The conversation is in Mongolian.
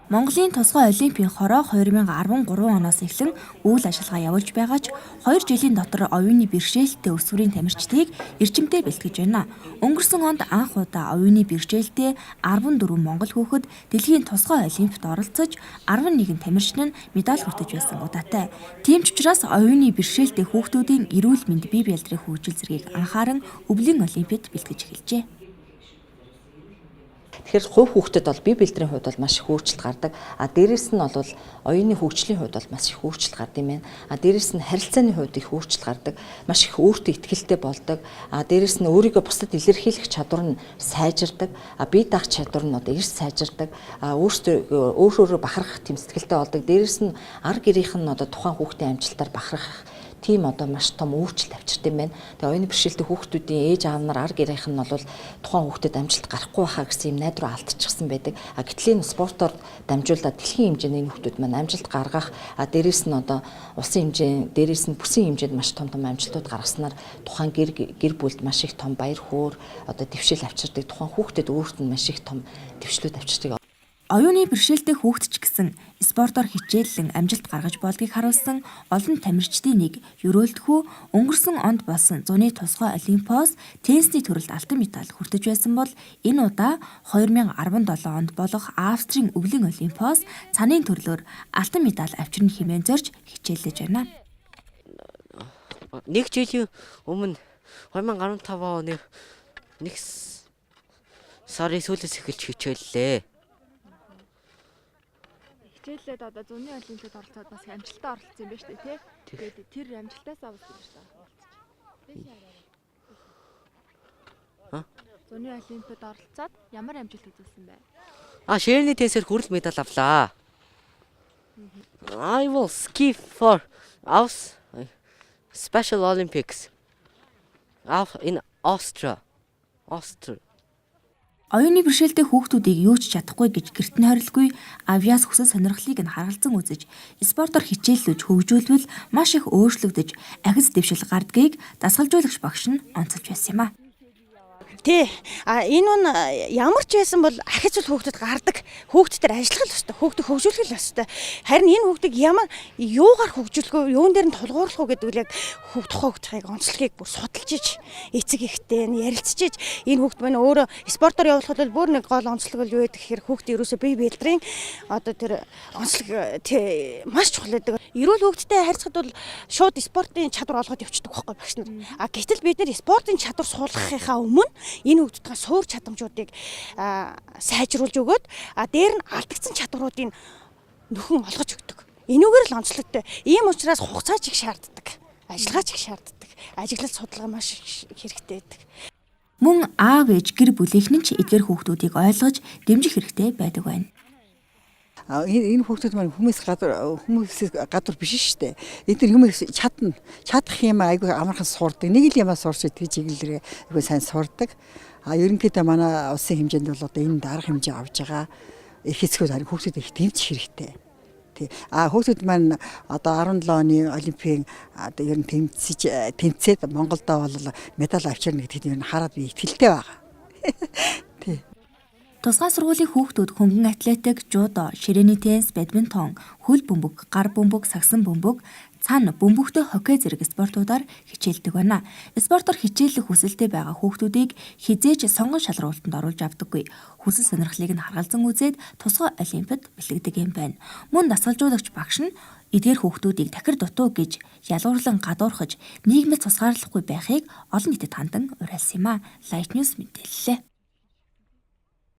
Монголын тусгай олимпийн хороо 2013 оноос эхлэн үйл ажиллагаа явуулж байгаа ч 2 жилийн дотор оюуны бэрхшээлтэй өсвөрийн тамирчдыг эрчимтэй бэлтгэж байна. Өнгөрсөн онд анх удаа оюуны бэрхшээлтэй 14 монгол хүүхэд дэлхийн тусгай олимпиад оролцож, 11 тамирчин нь медаль хүртэж байсан удаатай. Тийм ч учраас оюуны бэрхшээлтэй хүүхдүүдийн эрүүл мэнд, бие бялдрын хөгжил зэргийг анхааран өвлийн олимпиад бэлтгэж эхэлжээ. Тэгэхээр хувь хүүхдэд бол бие бэлдрийн хувьд бол маш их өөрчлөлт гардаг. А дээрэс нь бол оюуны хөгжлийн хувьд бол маш их өөрчлөлт гардаг юм байна. А дээрэс нь харилцааны хувьд их өөрчлөлт гардаг. Маш их өөртөө итгэлтэй болдог. А дээрэс нь өөрийгөө бусдад илэрхийлэх чадвар нь сайжирдаг. А бие даах чадвар нь одоо эрс сайжирдаг. А өөртөө өөр өөрөөр бахархах тийм сэтгэлтэй болдог. Дээрэс нь ар гэрийнх нь одоо тухайн хүүхдийн амжилтаар бахархах тийм одоо маш том өөрчлөлт авчирт юм байна. Тэгээ оюуны бэрхшээлтэй хүүхдүүдийн ээж аав нар, ар гэрийнх нь бол тухайн хүүхдэд амжилт гарахгүй байхаа гэсэн юм найдвар алдчихсан байдаг. А гэтэл энэ спортоор дамжуулаад дэлхийн хэмжээний энэ хүүхдүүд маань амжилт гаргах, а дээрэс нь одоо улсын хэмжээ, дээрэс нь бүсийн хэмжээнд маш том том амжилтууд гаргаснаар тухайн гэр бүлд маш их том баяр хөөр, одоо дэвшил авчирдаг. Тухайн хүүхдэд өөрт нь маш их том дэвшлүүд авчирдаг. Оюуны бэрхшээлтэй хүүхэд ч гэсэн спортоор хичээллэн амжилт гаргаж болдгийг харуулсан олон тамирчдын нэг Ерөөлдхүү өнгөрсөн онд болсон зуны тусгай олимпиос теннисний төрөлд алтан медаль хүртэж байсан бол энэ удаа 2017 онд болох Австрийн өвлийн олимпиос цанын төрлөөр алтан медаль авчирна хэмээн зорж хичээллэж байна. Нэг жилийн өмнө 2015 оны нэг сарын сүүлээс эхэлж хичээллээ. Хичээллээд одоо зуны олимпиад оролцоод бас амжилттай оролцсон юм байна шүү дээ, тий? Тэгээд тэр амжилтаасаа бас гэж байна. А? Зуны олимпиад оролцоод ямар амжилт үзүүлсэн бэ? А, ширээний теннисээр хүрэл медаль авлаа. I will ski for us Special Olympics in Austria. Austria. Оюуны бэрхшээлтэй хүүхдүүдийг юу ч чадахгүй гэж гэрт нь хорилгүй, авьяас, хүсэл сонирхлыг нь харгалзан үзэж, спортоор хичээллүүлж хөгжүүлбэл маш их өөрчлөгдөж, ахиц дэвшил гардгийг дасгалжуулагч багш нь онцолж байсан юм а. Тий. А энэ нь ямар ч байсан бол ахиц бол хүүхдэд гардаг. Хүүхд дээр ажиллах л ёстой. Хүүхдэд хөгжүүлэх л ёстой. Харин энэ хүүхдийг ямар юугаар хөгжүүлэх вэ? Юун дээр нь тулгуурлах уу гэдэг үл яг тухайн хүүхдийг онцлогийг бүр судалж иж, эцэг эхтэй нь ярилцж иж, энэ хүүхд маань өөрөө спортоор явуулахад бол бүр нэг гол онцлог бол юу гэдэг гэхээр хүүхд ерөөсөө бие бэлдрийн одоо тэр онцлог маш чухал байдаг. Эрүүл хүүхдтэй харьцахад бол шууд спортын чадвар олгоод явчихдаг байхгүй багш нар. А гэтэл бид нар спортын чадвар суулгахынхаа өмнө энэ хүүхдүүдийн суур чадамжуудыг сайжруулж өгөөд, а дээр нь алдагдсан чадваруудыг нөхөн олгож өгдөг. Энүүгээр л онцлогтой. Ийм учраас хугацаач их шаарддаг. Ажиллагаач их шаарддаг. Ажиглал, судалгаа маш их хэрэгтэй байдаг. Мөн аав ээж, гэр бүлийнхэн нь ч эдгээр хүүхдүүдийг ойлгож дэмжих хэрэгтэй байдаг байна. Энэ хүүхдүүд маань хүмүүсээс гадуур биш шүү дээ. Эд нар юм чадна. Чадах юм айгүй амархан сурдаг. Нэг л юмаа сурч тэр чиглэлээр айгүй сайн сурдаг. А ерөнхийдөө манай улсын хэмжээнд бол одоо энэ дарга хэмжээ авч байгаа их хэсгүүд харин хүүхдүүд их дэмжих хэрэгтэй. Тий. А хүүхдүүд маань одоо 17 оны олимпийн одоо ер нь тэмцэж тэмцээд Монголдо бол медаль авчирна гэдэгт ер нь хараад би итгэлтэй байгаа. Тий. Тусгай сургуулийн хүүхдүүд хөнгөн атлетик, жудо, ширээний теннис, бадминтон, хөл бөмбөг, гар бөмбөг, сагсан бөмбөг, цан, бөмбөгтэй хоккей зэрэг спортуудаар хичээлдэг байна. Спортоор хичээллэх хүсэлтэй байгаа хүүхдүүдийг хэзээ ч сонгон шалруултанд оруулж авдаггүй. Хүсэл сонирхлыг нь харгалзан үзээд тусгай олимпиад бэлтгэдэг юм байна. Мөн дасгалжуулагч багш нь эдгээр хүүхдүүдийг тахир дутуу гэж ялгуурлан гадуурхаж, нийгмээс тусгаарлахгүй байхыг олон нийтэд хандан уриалсан юм а. Light News мэдээллээ.